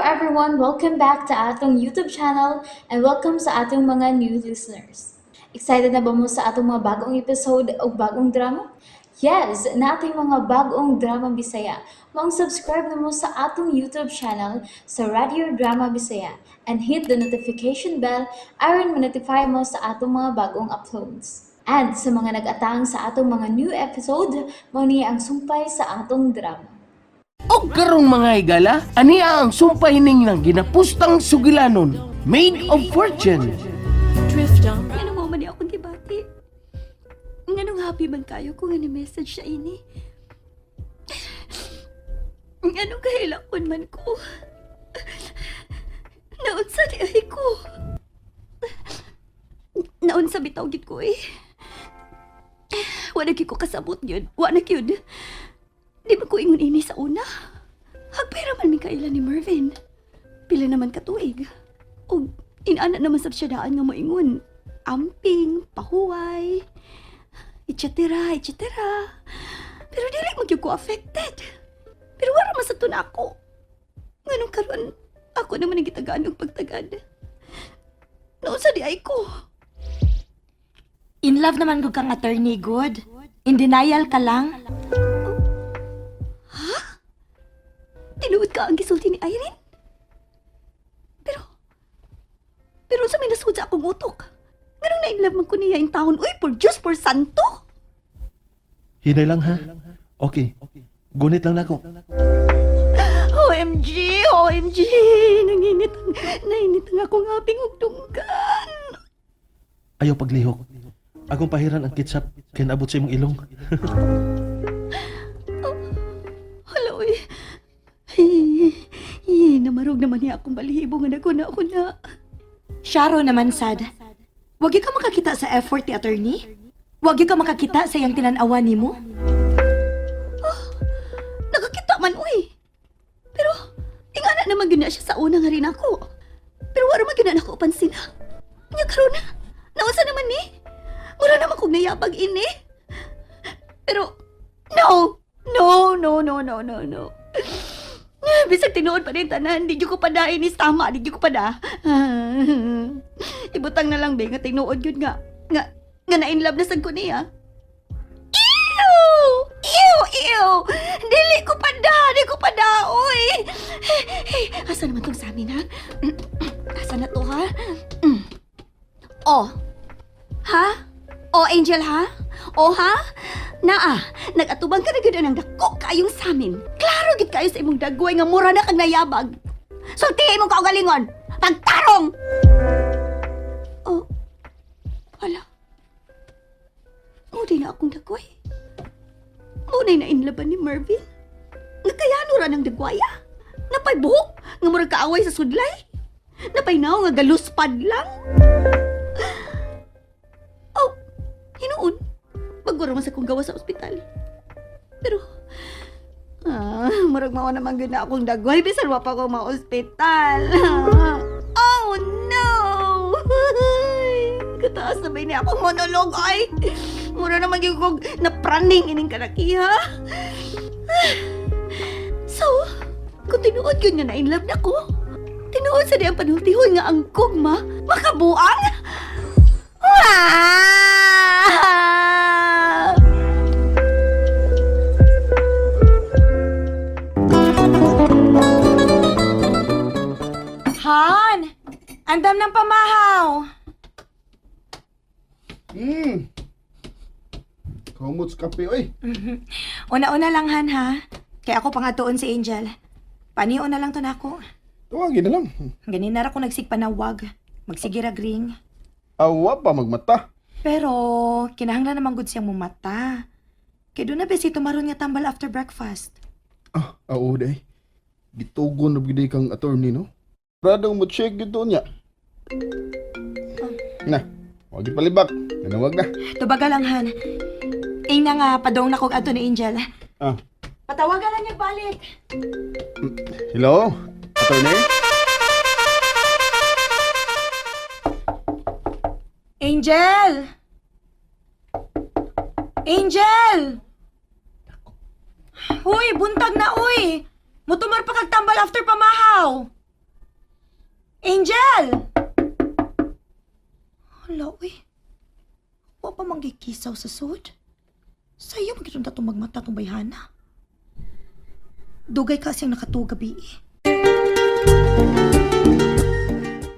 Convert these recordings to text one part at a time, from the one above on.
Everyone! Welcome back to atong YouTube channel and welcome sa atong mga new listeners. Excited na ba mo sa atong mga bagong episode o bagong drama? Yes, nating mga bagong drama Bisaya. Maong subscribe na mo sa atong YouTube channel sa Radio Drama Bisaya and hit the notification bell aron ma-notify mo sa atong mga bagong uploads. And sa mga nag-atang sa atong mga new episode, mao ni ang sumpay sa atong drama. Og karong mga higala, ania ang sumpay ning nang ginapustang sugilanon, Maid of Fortune. Drift on. Ngano mo man ni akong gibati? Nganong happy man kayo kung ano message siya ini? Nganong kahilakon man ko? Naunsa di ay ko? Naunsa bitaw gid ko eh. Wala gyud ko kasabot yun. Wala gyud. Di ba ko ingon ini sa una? Hagpira man mi kaila ni Mervin. Pila naman katuig. Og inana naman sab siya daan nga moingon. Amping, pahuway, etc. etc. Pero dili man gyud ko affected. Pero wala man sa na ako. Nganong karon ako naman ang gitagaan og pagtagad. Naunsa di ay ko. In love naman gud kang attorney, good. In denial ka lang. Tinuod ka ang gisulti ni Irene? Pero, pero sa may nasud sa akong utok. Nganong na-inlove man ko niya in taon? Uy, por Diyos, por santo! Hinay lang ha. Okay. Gunit lang nako. OMG! OMG! Nanginit ang, nainit ang akong aping ugdunggan. Ayaw paglihok. Akong pahiran ang ketchup kay naabot sa imong ilong. Hala, uy. Ay, ay, namarog naman niya akong balihibo nga naguna ako na. Sharo naman sad. Wag gyud ka makakita sa effort ni attorney. Wag gyud ka makakita sa iyang tinan-awa nimo. Nakakita man, uy. Pero, ingana naman gina siya sa una nga rin ako. Pero wala man gina nako pansin ha. Nya karon na. Nausa naman ni. Mura naman kog nayabag ini. Pero, no! No, no, no, no, no, no. Bisag tinuod pa din tanan, di jud ko padain is tama, di jud ko pada. Ibutang na lang be nga tinuod yun nga nga nga na in love na sad ko niya. Ew! Ew! Ew! Dili ko pa da! Di ko pa da! Uy! Hey, asa naman tong sa amin, ha? Asa na to, ha? Mm. Oh. Ha? Oh, Angel, ha? Oh, ha? Naa, nag-atubang ka na gyud ng dako kayong samin. Klaro gid kayo sa imong dagway nga mura na kag nayabag. Sultihi imong kaugalingon! Pagtarong! Oh. Hala. Mo na akong dagway. Muna'y nainlaban ni Mervin. Nga kaya ra ng dagwaya. Napay buhok, nga murag kaaway sa sudlay. Napay nao nga galuspad lang. Oh, hinuon. Bago ra man sa kong gawa sa ospital. Pero, murag mao naman gyud na akong dagway bisan wa pa ko ma-ospital. Oh no! Kataas na ba ini akong monologue ay? Mura naman gyud kog napraning ining kalakiha. So, kung tinuod yun nga na-inlove na ko, tinuod sa di ang panultihon nga ang gugma, makabuang? Ah! Han! Andam ng pamahaw! Kaumot sa kape, oy. Una-una lang, Han, ha? Kaya ako pangatuon si Angel. Panion na lang to nako. Tawagin na lang. Ganin na ra ko nagsigpanawag. Magsige ra gring. Awa pa magmata. Pero, kinahanglan naman gud siyang mumata. Kay doon na besi tumaron nga tambal after breakfast. Ah, oo day. Gitugon na gid kang attorney, no? Pradong mo check gito niya. Na, wag palibak. Nanawag na. Tubaga lang, Han. Ingna nga, padong na kog adto ni Angel. Ah. Patawagan lang niya balik. Hello, attorney? Angel! Angel! Uy, buntag na uy! Mutumar pa kag tambal after pamahaw! Angel! Hala, uy. Wa pa man gikisaw sa sud. Sayo man kitong tatong magmata tong bayhana. Dugay ka siyang nakatuo gabi eh.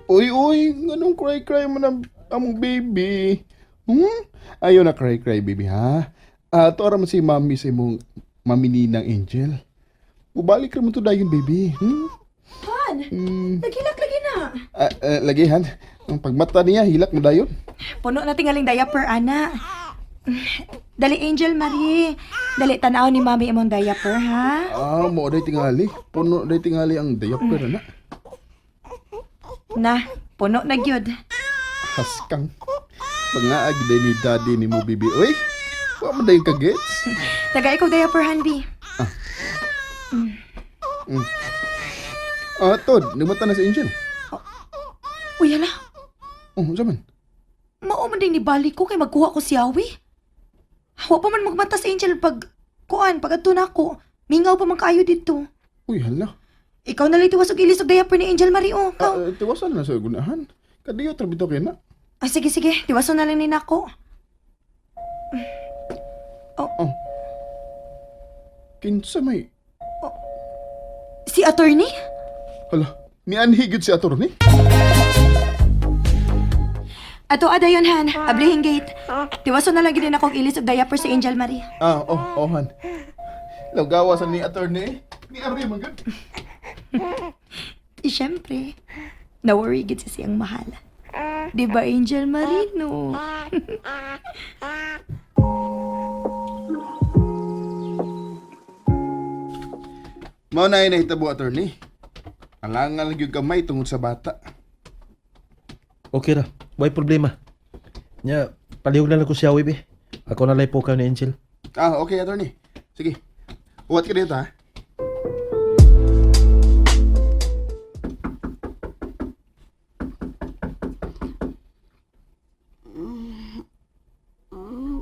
Uy, uy, nganong cry-cry mo na among baby? Hmm? Ayaw na cry-cry, baby, ha? Ah, to man si mami sa imong mami ninang Angel. Mubalik ra mo to dayon, baby. Hmm? Han, naghilak lagi na. Ah, ah, lagihan. Ang pagmata niya, hilak mo dayon. Puno na tingaling diaper, ana. Dali, Angel Marie. Dali, tanaw ni Mami imong diaper, ha? Ah, mo day tingali. Puno day tingali ang diaper na. Na, puno na gyud. Haskang. Pangaag day ni daddy ni mo, baby. Uy, wa man dayon kagets. Taga ikaw diaper, Hanbi. Ah, Tod, nagmata na si Angel. Uy, hala. Oh, unsa man? Mao man din ni balik ko kay magkuha ko si Yawi. Wa pa man magmata si Angel pag kuan, pag adto na ako. Mingaw pa man kaayo dito. Uy, hala. Ikaw na lang tiwas og ilis og diaper ni Angel Marie, oh. Ikaw. Ah, tiwasan na sa gunahan. Kadiyo trabito kay na. Ay, sige, sige. Tiwason na lang ni nako. Kinsa may Si attorney? Hala, nianhi gyud si attorney. Ato adayon han, ablihin gate. Tiwason na lang gid ako og ilis og diaper si Angel Marie. Ah, oh, oh han. Lawgawa sa ni attorney. Ni Ari man gud. Eh, syempre, na-worry gid sa siyang mahal. Di ba, Angel Marie, no? Mao na nahitabo attorney. Alangan gyud gamay tungod sa bata. Okay ra, way problema. Nya, palihog na lang ko siya, be. Ako na lang po ni Angel. Ah, okay attorney. Sige. Uwat ka dito ha.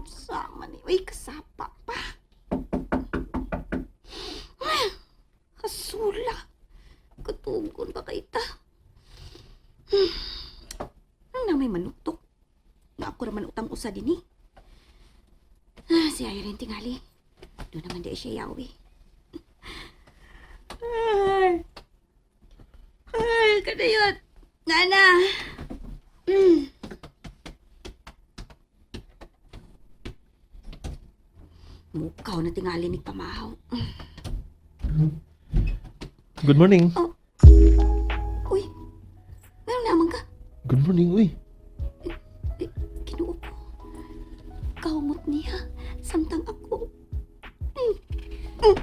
Sama ni. Uy, kasapa pa. Kasula. Katugon pa kay ta. Ang na may manutok. Nga ako raman utang usa din eh. Ah, si Irene tingali. Doon naman di siya yawi. Ay. Ay, kadayot. Nana. Mukaw na tingali ni pamahaw. Good morning. Uy, meron naman ka. Good morning, uy. Eh, Kinuo ko. Kaumot niya. Samtang ako. Mm. Mm.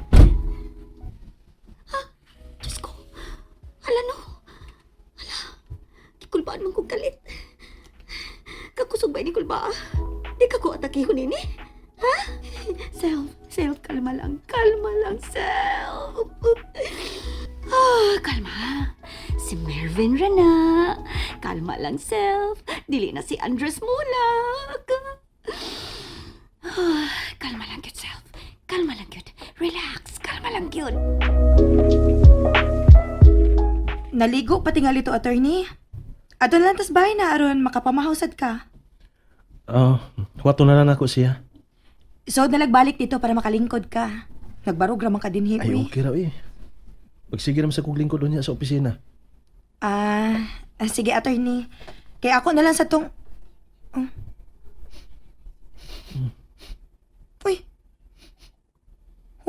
Ha? Diyos ko. Hala no. Hala. Kikulbaan man kong galit. Kakusog ba ni kulba? Di ka ko atakihon ini? Ha? Self, self, kalma lang. Kalma lang, self. Ah, kalma. Si Mervin Rana. Kalma lang, self. Dili na si Andres Mulak. Ah, kalma lang, cute self. Kalma lang, cute. Relax. Kalma lang, cute. Naligo pa tingali to, attorney. Ato na lang tas bahay na aron makapamahusad ka. Ah, huwato na lang ako siya. So, nalagbalik dito para makalingkod ka. Nagbarog raman ka dinhi, Ay, uy. okay ra, uy. Magsige naman sa kong lingkod niya sa opisina. Ah, ah, sige, attorney. Kaya ako na lang sa tong... Oh. Uy.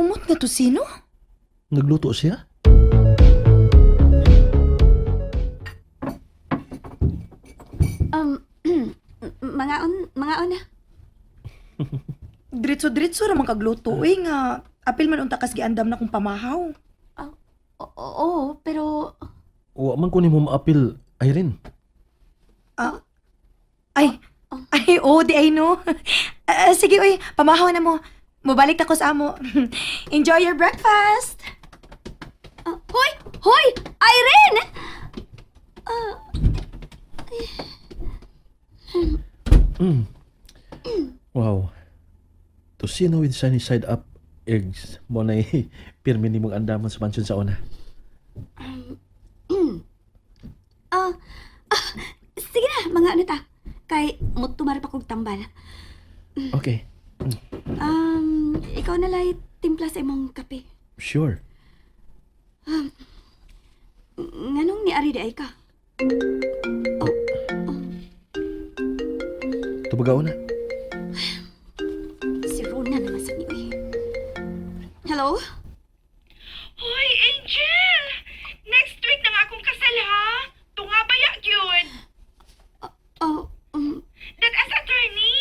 Humot nga to sino? Nagluto siya? Um, mga on na. Dritso-dritso raman kagluto, uy nga. Apil man unta kas giandam na kung pamahaw. Oo, pero... Wa man ko nimo maapil, Irene. Ay, ay, oh, di ay no. Ah, sige, uy, pamahaw na mo. Mubalik ta ko sa amo. Enjoy your breakfast! Ah, hoy! Hoy! Irene! Wow. Tosino with sunny side up eggs. Mo na pirmi nimong andaman sa mansyon sa una. Ah, Tunga na ta. Kay mutumar pa kog tambal. Okay. Ikaw na lay timpla sa imong kape. Sure. Nganong ni ari di ay ka? Tubagaw na. Si Rona naman sa ni uy. Hello? Hoy, Angel! Next week na nga akong kasal, ha? Tunga ba ya, gyud? Oh, That as attorney!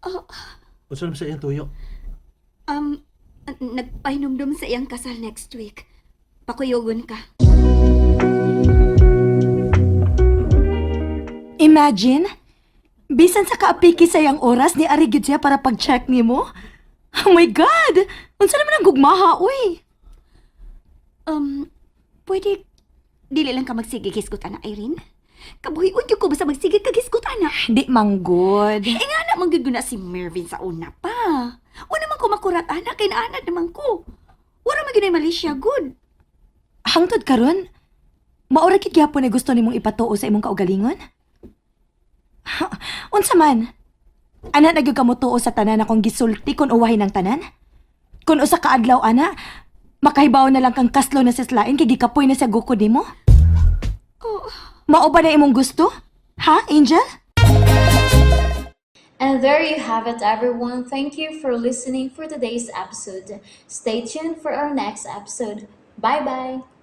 oh, Unsa naman sa iyang tuyo? nagpahinumdum sa iyang kasal next week. Pakuyogon ka. Imagine, bisan sa kaapiki sa iyang oras ni ari gyud siya para pag-check nimo. Oh my God! Unsa naman ang gugmaha, uy? Pwede dili lang ka magsige hisgot ana, Irene? Kabuhion gyud ko basta magsige kag hisgot ana. Di manggod. Eh nga na man gyud na si Mervin sa una pa. Una man ko makurat ana kay naanad naman ko. Wala man gyud ay Malaysia good. Hangtod karon, maura gid gyapon na gusto nimong ipatuo sa imong kaugalingon? Ha, unsa man? Ana na gyud ka motuo sa tanan akong gisulti kon uwahin ang tanan? Kon usa ka adlaw ana, makahibaw na lang kang kaslo na sa slain kay gikapoy na sa gukod nimo? Oh. Mao ba na imong gusto? Ha, Angel? And there you have it, everyone. Thank you for listening for today's episode. Stay tuned for our next episode. Bye bye.